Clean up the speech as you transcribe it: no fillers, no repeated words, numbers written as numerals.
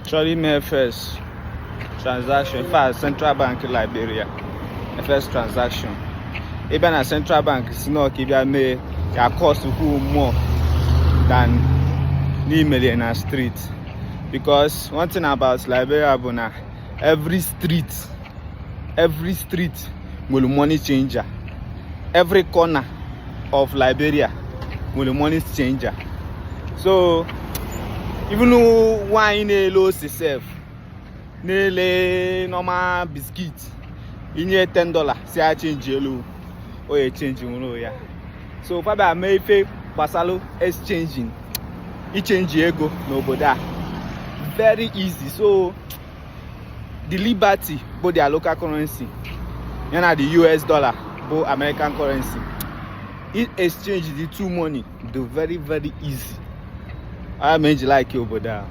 Chọrọ ime first transaction, in fact, Central Bank Liberia first transaction, ị bịa na Central Bank si na ọka ịbịa mee ya, cost kwu more than n'imelie na street, because one thing about Liberia bụ na every street, every street nwere money changer. Every corner of Liberia nwere money changer. So even nwaanyị na-ele ose sef, na-ele normal biscuit, inye $10 si ya change elu, o ya change nwere ya. So fabia mee ife gbasalụ exchanging, ichange ego n'obodo a very easy. So the liberty bụ their local currency, ya na the US dollar bụ American currency, i exchange the two money dị very very easy. I mean, like obodo a.